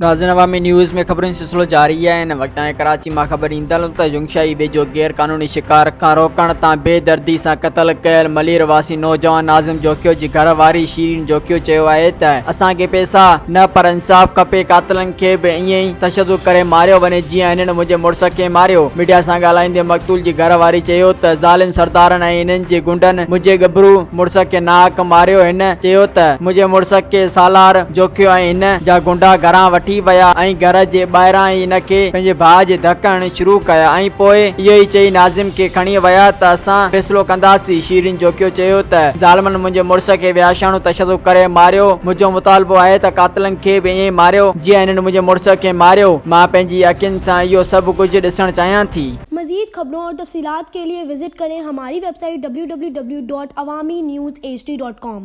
ناظرين عوامي نيوز ۾ خبرن جو سلسلو جاري آهي هن وقت تائين ڪراچي مان خبر ايندڙ ته جنگشاهي ويجهو غير قانوني شڪار کان روڪڻ تان بي دردي سان قتل ڪيل ملير واسي نوجوان ناظم جوکيو جي گهر واري شيرين جوکيو چيو آهي ته اسان کي پئسا نه پر انصاف کپي قاتلن کي به ائين ئي تشدد ڪري ماريو وڃي جيئن هنن منهنجي مڙس کي ماريو ميڊيا سان ڳالهائيندي مقتول جي گهر واري چيو ته ظالم سردارن ۽ انهن جي غنڊن منهنجي ڳڀرو مڙس کي ناحق ماريو هن چيو ته منهنجي مڙس کي سالار جوکيو ۽ هن جا غنڊا گهران وٺي ويا ۽ گهر جي ٻاهران ئي هن کي پنهنجي ڀاء جي ڌڪ هڻڻ شروع ڪيا ۽ پوء اهو ئي چئي ناظم کي کڻي ويا ته اسان فيصلو ڪنداسين. شيرين جوکيو چيو ته ظالمن منهنجي مڙس کي وحشياڻو تشدد ڪري ماريو، منهنجو مطالبو آهي ته قاتلن کي به ائين ئي ماريو جيئن هنن منهنجي مڙس کي ماريو، مان پنهنجي اکين سان اهو سڀ ڪجهه ڏسڻ چاهيان ٿي. مزيد خبرون اور تفصيلات کے لئے وزٽ ڪرين ھماري web site www.awamiNewsHD.com.